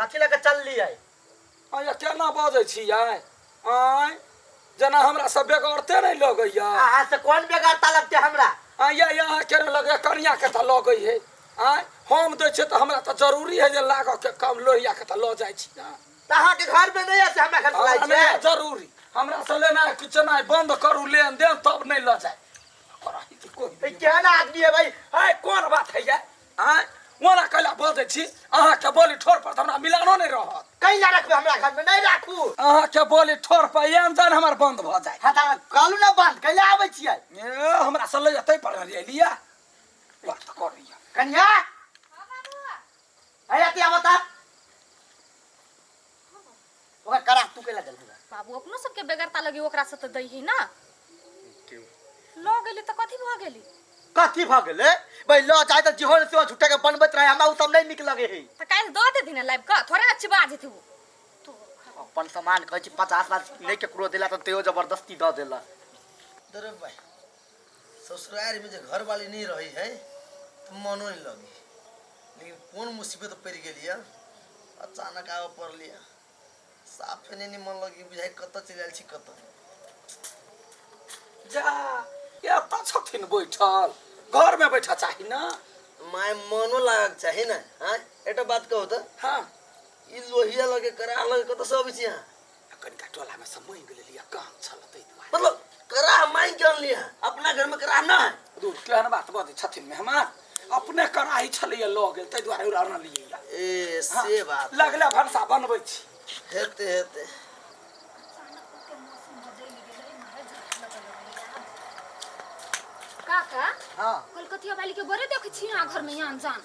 कथी लऽ कऽ चललियै? आँय, केना बजै छियै? आँय, जेना हमरा सब बेगरते नहि लगैया। अहाँ से कोन बेगरता लगतै हमरा? आँय यै, अहाँ केना लगैया? कनिया के तऽ लगै है। आँय, हम दै छियै तऽ हमरा तऽ जरूरी है जे लागऽ के कम लोहिया के तऽ लऽ जाइ छी ने। तऽ अहाँके घर में नहि है से हमरा घर से हमरा लाइ नहि है छियै? जरूरी, हमरा से लेनाइ किचनाइ बंद करू, लेन देन तब नहि लऽ जाय। कराही के कोइ ई केहन आदमी है भाई? आँय, कोन बात है यै? आँय, ओना कैला बजै छी? अहाँके बोली ठोर पर तऽ हमरा मिलानो नहि रहत। कैला रखबै हमरा घर में? नहि राखू। अहाँके बोली ठोर पर एहन जान हमर बंद भऽ जाय। हाँ तऽ कहलू ने बंद, कैला आबै छियै? ए, हमरा से लैया तै पर एलियै बात करैया। कनिया, अरे अति आबता ओकरा करा तू कैला देलही? बाबू, अपनो सबके बेगरता लगी ओकरा से तऽ दै है ना। लऽ गेली तऽ कथी भऽ गेली? कथी भऽ गेलै भाई? लऽ जाय तऽ जेहो ने सेहो झूठे के बनबैत रहे, हमरा उ सब नहीं नीक लगे है। तऽ काल्हि दऽ देथिन ने लाबि कऽ, थोड़े ने चिबा जेतै ओ। अपन सामान कहै छी 50 लाख नहि केकरो देला तऽ तैयो जबरदस्ती दऽ देला। दरे भाई, ससुराल में जे घर वाली नहीं रही है तो मनो नहीं लगी, लेकिन कोन मुसीबत पड़ गेल यऽ, अचानक आबऽ पड़ल यऽ, साफे नहीं मन लगी, बुझाइ कतऽ चलि आयल छी कतऽ। जा, एतऽ छथिन बैठल, घरमे बैठऽ चाही ने। माय, मनो लागक चाही ने। आँय, एकटा बात कहू तऽ? हाँ। ई लोहिया लगे करा लगे कतऽ से अबै छी अहाँ? कनिका टोलामे से मांगि लेलियै, काम छल ताहि दुआरे। मतलब करा मांगि के अनलियै अहाँ? अपना घरमे करा नहि है? दूर, केहन बात बजै छथिन मेहमान? अपने कड़ाही छलैया लऽ गेल, ताहि दुआरे ओकरा अनलियै। ए, से बात। लगले भनसा बनबै छी। हेतै हेतै। काका। हाँ। कलकतिया वाली के बड़े देखै छी अहाँ घर में आन जान।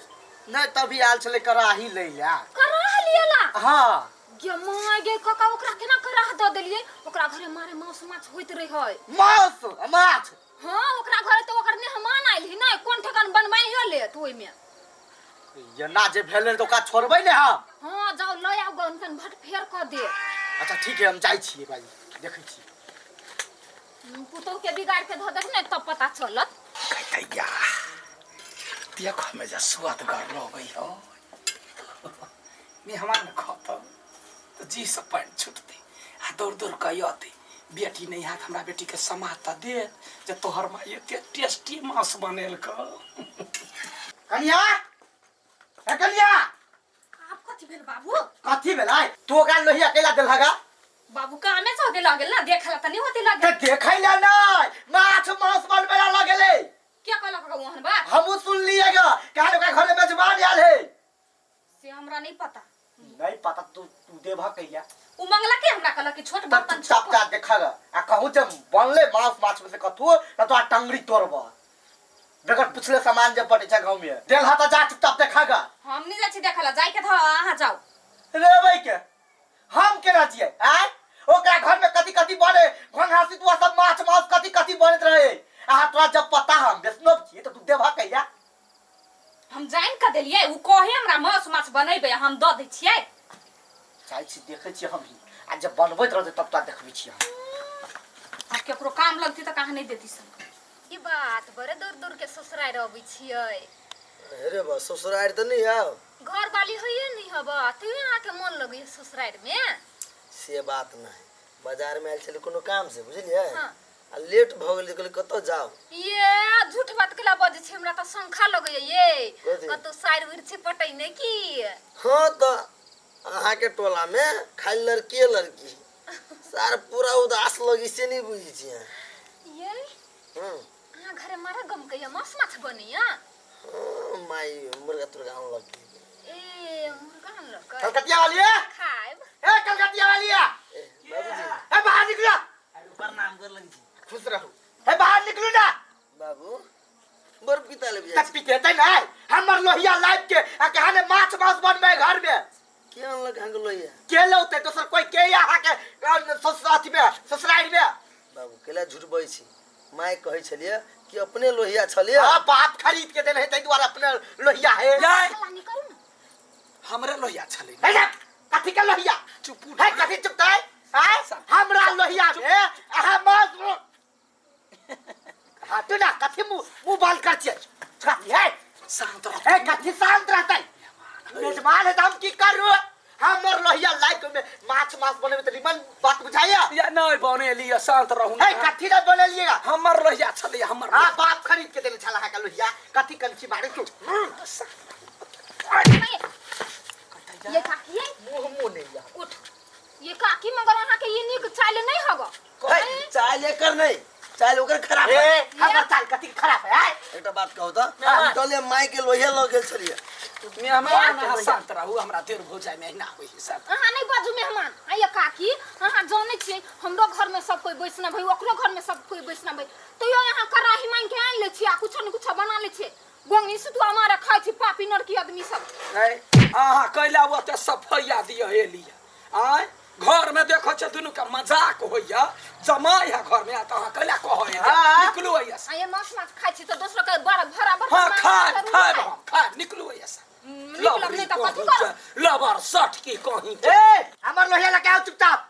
नहीं, तभी आयल छलै कड़ाही लै लए। कराह लियला? हाँ। गे my गे काका, ओकरा केना कराह दऽ देलियै? ओकरा घरे मारे मांस माछ होइत रहै। मांस माछ? हाँ, ओकरा घरे तऽ ओकर मेहमान आयल है ने, कोन ठेकान बनवाइयो लेत ओहिमे। एना जे भेलै तऽ ओकरा छोड़बै ने हम। हाँ, जाउ लऽ आउ गन, तन भट फेर कऽ दे। अच्छा ठीक है, हम जाइ छियै भाई, देखै छियै। पुतोह के बिगाड़ के धऽ देख ने, तब पता चलत। कहतैया देखऽ में जे सुअदगर लगै हो, मेहमान खतौ तऽ जी से पानि छुटतै आ दौड़ दौड़ कऽ अतै। बेटी नहि हैत, हमरा बेटीके समाद तऽ देत जे तोहर माय एते टेस्टी मांस बनेलकौ। कनिया, हे कनिया। आब कथी भेल बाबू? कथी भेलै? तू ओकरा लोहिया कैला देलहगा? बाबू, कामे से होते लगेल ना, देखला त नहीं होते लगेल। ते देखै ला नहीं, माछ मांस बनबै ला लगेले। के कहलक ओहन बात? हमहूँ सुनलियै ग, काहे ओकरा घरे मेजबान आयल है। से हमरा नहीं पता। नहीं पता? तू तू देबह कहिया? उ मंगला के हमरा कहलक कि छोट तब बर्तन चुपचाप जा देखा ग, आ कहूँ जे बनले मांस माछ में से कथू न तो टंगड़ी तोड़ब। बगैर पुछले सामान जे बटे छै गाँव में देल हा, त जा चुपचाप देखा ग। हम नहीं जाइ छी देखला, जाय के था अहाँ जाउ। रेबै के हम केना छियै? आय, ओकरा घर में कथी कथी बने, घंघासी तुआ सब माछ मांस कथी कथी बनैत रहे। आ तोरा जब पता हम वैष्णव छियै तऽ तू देबह कहिया? हम जानि कऽ देलियै, उ कहे हमरा माछ माछ बनेबै, हम दऽ दै छियै। जाइ छी, देखै छियै हम ही, आ जब बनबैत रहतै तब तोरा देखबै छियै हम। आब केकरो काम लगतै तऽ कहाँ नहि देती सब। ई बात बड़े दूर दूर के ससुरारि अबै छियै। अरे बा, ससुरारि तऽ नहि आउ। घर वाली होइए नहि हब, तैयो अहाँके मन लगैए ससुरारि में? से बात नहि, बाजार में आयल छलै कोनो काम से, बुझलियै? हाँ। आ लेट भऽ गेलै, कहलियै कतऽ जाउ। ये झूठ बात केला बजै छै? हमरा तऽ शंखा लगैए ये। कथी? कतौ साइर उइर छै पटैने की? हाँ, तऽ अहाँके टोला में खाली लड़कीए लड़की, सार पूरा उदास लगी, से नहि बुझै छियै। ये अहाँ घरे मारा गमकैया, माछ माछ बनैया? हाँ, माई मुर्गा तुर्गा आनलक। ए, मुर्गा आनलक? कलकतिया वाली है। खायब। ए कलकतिया वाली है। ए बाबूजी। ए, बाहर निकलो। प्रणाम कर लगी छी। खुश रहू। ए, बाहर निकलू ना। बाबू, बड़ पिता ले तक पितेतै नहीं, हमर लोहिया लाइब के आ कहाने माछ मांस बनबै घर में। के अनलक अहाँके लोहिया? के लौते दोसर कोई के अहाँ के अथी में, ससुरारि में। बाबू, केला झूठ बजै छी? माय कहै छलियै कि अपने लोहिया छलियै। हाँ, बाप खरीद के देने है, ताहि दुआरे अपने लोहिया है। याय। हल्ला नहीं करू ना। हमरे लोहिया छलै। है ना, कथी के लोहिया? चुप। है, कथी चुपतै? आय, हमरा लोहिया में अहाँ मांस हटू ना। कथी मुंह मुंह बंद कर छियै? कथी है? शांत रह। है, कथी शांत रहतै? मेजबान है तऽ हम की करू? हमर लोहिया लाइक में माछ मांस बनेबे त निमन बात बुझाइया। या नहीं बनेली, शांत रहू है ना। कथी ना बनेलिएगा? हमर लोहिया छलै हमर। हाँ, बाप खरीद के देने छला है का लोहिया? कथी कनखी मारे तू? ये काकी ये मुंह मुंह नहीं या। उठ ये काकी, मगर अहाँ के ई नीक चाल नहीं हग। हे, चाल एकर नहीं, चाल ओकर खराब ए है। हमर चाल कथी खराब है आय? एकटा बात कहू तऽ, हम कहलियै माय के लोहिया लऽ गेल छलियै। मेहमान, अहाँ शांत रहू, हमरा देर हो जाय में एहिना होइ है शांत। अहाँ नहीं बाजू मेहमान। आ ये काकी, अहाँ जानै छियै हमरो घर में सब कोई बैसना भई, ओकरो घर में सब कोई बैसना भई, तैयो अहाँ कड़ाही मांगि के आनि लै छियै आ कुछो ने कुछो बना लै छियै। गोंगी सुतुआ मारे खाइ छी पापी नरकी आदमी सब। नहीं, अहाँ कैला ओते सफैया दिअ एलियै? आँय, घर में देखो छै दुनू के मजाक होइया, जमाई है घर में, आ तऽ अहाँ कैला कहै है? हाँ। निकलू एहिया से। आ ये माछ माछ खाइ छी तऽ दोसरो के बड़ा भरा हाँ, खायब खायब हम खायब, निकलू एहिया से। निकलब नहीं तऽ कथी करब? लबर सठ की कहीं के। ए हमर लोहिया लके आओ चुपचाप।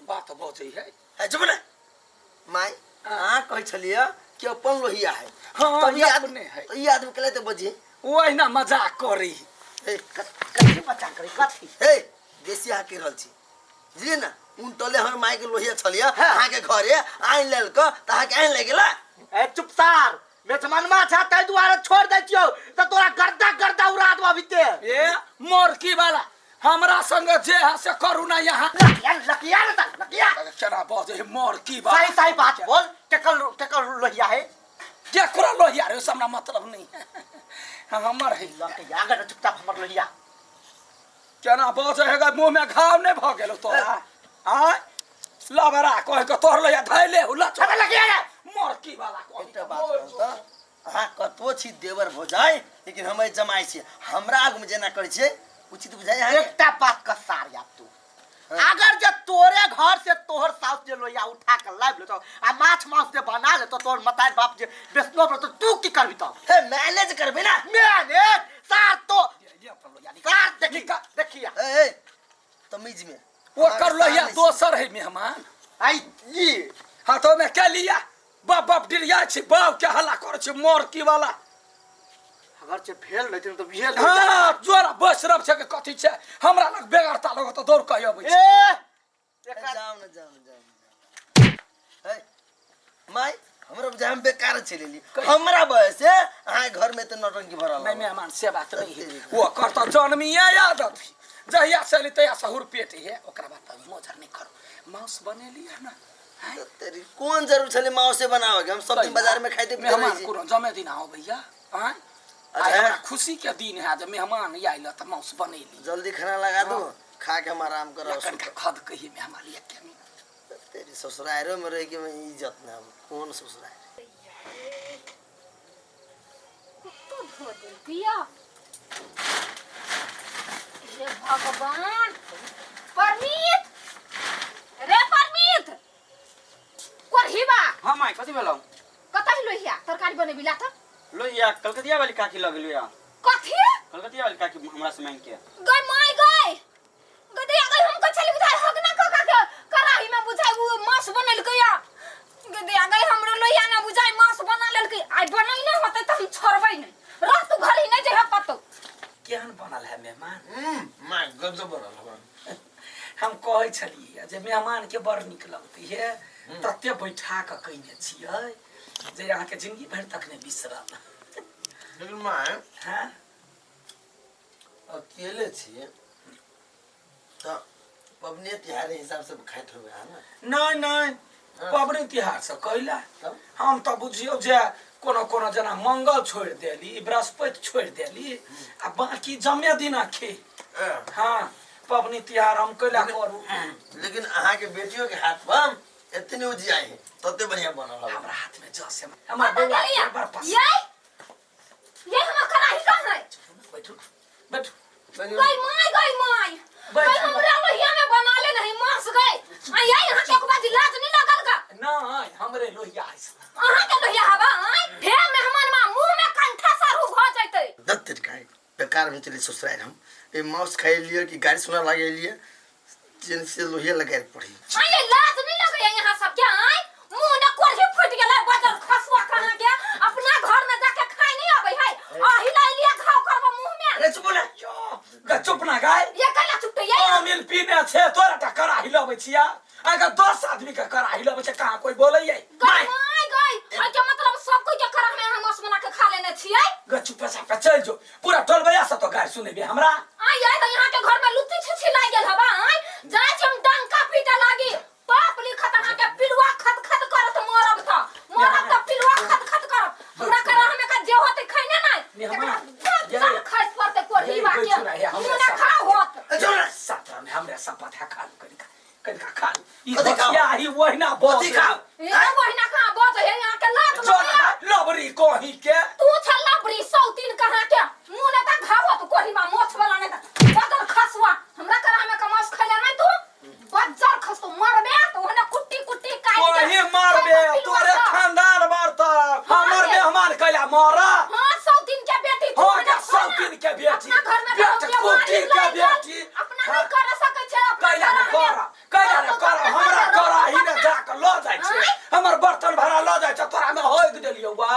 बात बजै है। हे, चुप ने माय। अहाँ कहै छलियै कि अपन लोहिया है। हाँ, तऽ ई ई अपने है। तऽ ई आदमी केला तऽ बजे ओहिना मजाक करी। हे, कथी मजाक करी कथी? हे, देसी अहाँ कहि रहल छी, बुझलियै ने? उनटले हमर माय के लोहिया छलियै हाँ। अहाँके घरे आनि लेल कऽ, तऽ अहाँके आनि लागि गेला। ए चुप सार, मेजमनमा छा ताहि दुआरे छोड़ दै छियौ तऽ तोरा गर्दा गर्दा उड़ा देबो अभी ते। ए मोरकी वाला, हमरा संग जे है से करू ना यहाँ। लकिया लकिया ने त लकिया। केना बजे है मोरकी वाला? सही सही बात बोल, केकर केकर लोहिया है? केकरो लोहिया रे, से हमरा मतलब नहीं है, हमर है। लकिया अगर चुपचाप हमर लोहिया। केना बजे है गे, मुँह में घाव नहीं भ गेलो तोरा? आय लबरा कह के तोहर लोहिया धैले हो लच। अबे लकिया रे। मोरकी वाला कह। एकटा बात कहू तऽ, अहाँ कतबो छी देवर भऽ जाय, लेकिन हम जमाइ छी, हमरा आगूमे जेना करै छियै उचित बुझाइ अहाँके? एकटा बात का सार याद तू, अगर जे तोरे घर से तोहर साउस जे लोहिया उठा के लाबि लेतो आ माछ मांस जे बना लेतो, तोहर मतार बाप जे बेसनो पर, तो तू की करबी तब? हे, मैनेज करबै ना। मैनेज सार तो ये अपन लोहिया निकाल। सार देखी देखिया। ए, ए, तमीज में ओकर लोहिया दोसर है मेहमान। आई ई हाँ तो मैं क्या लिया बाप बाप डिरिया छी, बाप के हल्ला कर छी मोरकी वाला। अगर जे भेल रहथिन तऽ भेल। हाँ, जोरा बस रब छै के कथी छै, हमरा लग बेगरता लग तऽ दौड़ के अबै छै। ए ए, एकरा जाउ ने जाउ ने जाउ ने जाउ। हे माय, हमरा बुझाइ हम बेकार चलि एली, हमरा बयस से अहाँ घर में तऽ नौटंकी भरल नहीं हवे। मेहमान से बात नहीं है, वो कर तो जन्मिए आदत है, जहिया से अली तहिया से हुरपेट है। ओकरा बाद तऽ मोजर नहीं करू, मांस बनेली है ना? तऽ तेरी कोन जरूर छलै माउसे बनाबे के? हम सब दिन बाजार में खाइते पीते रहै मेहमान छी। कोनो जमे दिन आओ भैया। आँय, अच्छा। आइ हमरा खुशी के दिन है जे मेहमान आयल तऽ मांस बनेली। जल्दी खाना लगा दू, खा के हम आराम करब। कनिका खद कहिए मेहमान एक के मिनट। तेरी ससुरारो में रह के मैं इज्जत ना, कोन ससुरार? कुत्तो धो देलकै। हे भगवान, परमीत रे परमीत, कोरहिबा। हाँ माय, कथी भेलौ? कतऽ लोहिया तरकारी बनेबी ला तऽ? लोहिया कलकतिया वाली काकी लग गेलियो या। कथी? कलकतिया वाली काकी हमरा से मांग के। गई माय गई गदिया गई, हम कछली बुझाइ हगना काका के कड़ाही में बुझाइ उ मांस बनेलकै या। गदिया गई, हमरो लोहिया ना बुझाइ मांस बना लेलकै। आइ बनै नै होतै तऽ हम छोड़बै नै, रह तू घर ही नै जइह कतौ। केहन बनल है मेहमान? माय, गजब बनल हवे। हम कहै छलियै जे मेहमान के बड़ नीक लगतै हे, तते बैठा कऽ कयने छियै जे अहाँके जिंदगी भरि तक नहि बिसरल। लेकिन माय, हाँ? अकेले छियै तऽ पबनी तिहार के हिसाब से खाइत होबै अहाँ ने? नहीं नहीं, पबनी तिहार से कैला? तब? हम तऽ बुझियौ जे कोनो कोनो जेना मंगल छोड़ि देली, बृहस्पति छोड़ि देली, आ बाकी जमे दिना खे। हाँ, पबनी तिहार हम कैला करू? लेकिन अहाँ के बेटियों के हाथ पर एतने उजियाई है, तते बढ़िया बनल हवे। हमरा हाथ में जस है, हमर बौआ के बड़ पसंद। ये ये हमर कड़ाही कहाँ है? बैठू बैठू। गई माय गई माय बैठ। गई, हमरा लोहिया में बना ले नहीं मांस गई। आ ये यहाँ के बाजी लाज नहीं लगल का? नहीं, हमरे लोहिया है। अहाँ के लोहिया हवा? आय हे मेहमान मा मुंह में कंठा सारू भ जैतै। दत्त तेरी काहे बेकार में चले ससुराल हम, ए माउस खाइ लिए कि गाड़ी सुना लागे लिए, जेन से लोहिया लगाए पड़ी। आय ये लाज नहीं लगे यहाँ सब के? आय मुंह ने कोढ़ी फूट गेलै बजर खसुआ कहाँ के, अपना घर में जाके खाइ नहीं आबै है, आही ला लिया घाव करबो मुंह में। अरे चुप ना। यो, गा चुप ना गाय। ये कैला चुप ये? पीने छे तोरा टा कड़ाही लबै छिया अगर 10 आदमी के कड़ाही लबै छै कहाँ कोई बोलैये गई my गई ओइ के मतलब सब कोई के करा में हम मांस बना के खा लेने छियै ग चुप चाप चल जो पूरा टोलबैया से तो गारि सुनेबे हमरा आय आय त यहाँ के घर में लुत्ती छुछी लागि गेल हवा आय जाइ छी हम डंका पीटे लागी पाप लिखत अहाँ के पिलुआ खत खत करत मरब त मरब त पिलुआ खत खत करब हमरा करा हमें का जे होते खैने नै मेहमान, चल खैस पड़ते कोढ़ी ये बा के बैठू ना, ये हमरा मुँह ना साथ। खा होत ए, चल ना। सतरा में हमरा शपथ है खा लू कनिका कनिका खा लू ई कथी खाओ? बचिया ही ओहिना बज कथी खाओ? ए बहिना कहाँ बज हे यहाँ के लात जो लगैया। लबरी कही के तू छल्ला बरी सौतीन कहाँ के मुँह ने त घाव होत कोढ़ी बा मोछ वाला ने त बदल खसुआ हमरा करा हमें का मांस खैले नहीं तू बज्जर खसु मरबे त ओहने कुट्टी कुट्टी काट के तोही मरबे तोरे खानदान मरता हमर मेहमान कैला मरा हां सौतीन के बेटी तू हाँ, ओहने के सौतीन के बेटी। अपना घर में बेट रहू, कुट्टी बीमारी के लागि गेल, बेटी। अपना हाँ। नहीं कर सकै छै अपना कैला ने घर में। कर कैला ने कर हमरा कराही ने जाके लऽ जाइ छै आँय? हमर बर्तन भाड़ा लऽ जाइ छै तोरा में होइक देलियौ बा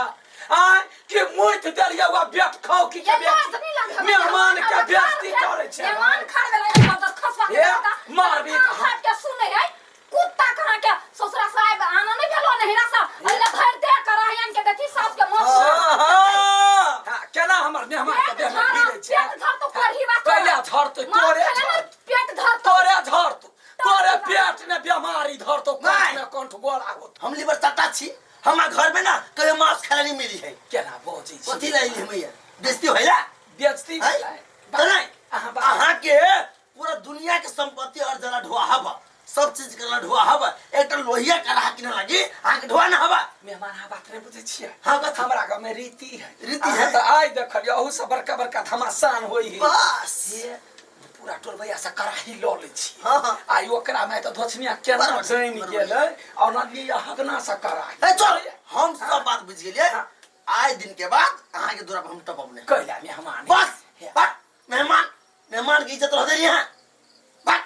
आय कि मुइत देलियौ बा बेट खाओ की के ये लाज बेटी नहीं लागे मेहमान के बेइज्जती करै छै मेहमान खा गेलै बदर खसवा के ए, बेटा। मारबी कान फाड़ के सुनै है कुत्ता कहाँ के ससुरा साहब आना नहीं भेलो नहिरा सा अइला धर दे कराही आन के देखी सास के मौत हाँ, केना हमर मेहमान के पेट देह में धर भिड़ै छै पेट धर तो करही बात कैला झरतै तोरे झरतै पेट धर तोरे झरतौ तोरे पेट में बीमारी धरतौ कंठ में कंठ गोला होतौ हम लीवर चट्टा छी हमरा घर में ना कहियो मांस खाए नहीं मिली है केना बजै छी कथी लाइली हम भैया बेइज्जती होइला बेइज्जती है? भेलै। तऽ नहि अहाँ बात- अहाँ के पूरा दुनिया के संपत्ति और जरा ढोआ हवा सब चीज के ढोआ हवा एकटा लोहिया कढ़ा किने लागी अहाँ के ढोआ ना हवा मेहमान अहाँ बात नहीं बुझै छियै हाँ, कथी? हमरा गाँव में रीति है रीति अहाँ है? तऽ आइ देखलियै अहू से बड़का बड़का धमासान होइ है बस ये पूरा टोलबैया से कड़ाही लऽ लै छी हाँ, हाँ। आइ ओकरा में तऽ धोछनिया केना बराबर, जानि बराबर। गेलै और नदिया हगना से कड़ाही ए चल हम सब बात बुझ गेलियै हाँ। आइ दिन के बाद अहाँ के दूरा पर हम टपब नहीं कैला मेहमान बस बस मेहमान मेहमान के इज्जत रह देली अहाँ बस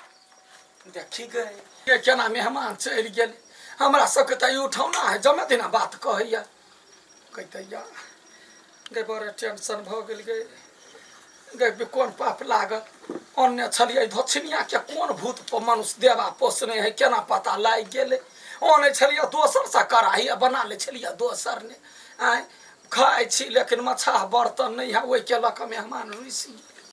देखी गए के केना मेहमान चलि गेल हमरा सबके तऽ ई उठौना है जमे दिना बात कहैया कहितैया गे बड़े टेंशन भऽ गेल गे गे कोन पाप लागल अन्य छलियै धोछिनियाके कोन भूत पर मनुष्य देवा पोसने है केना पता लागि गेलै अनै छलियै दोसरसँ कड़ाही आ बना लै छलियै दोसर ने आँय खाइ छी लेकिन मछाह बर्तन नहि है ओहिके लऽ कऽ मेहमान रुसि गेल।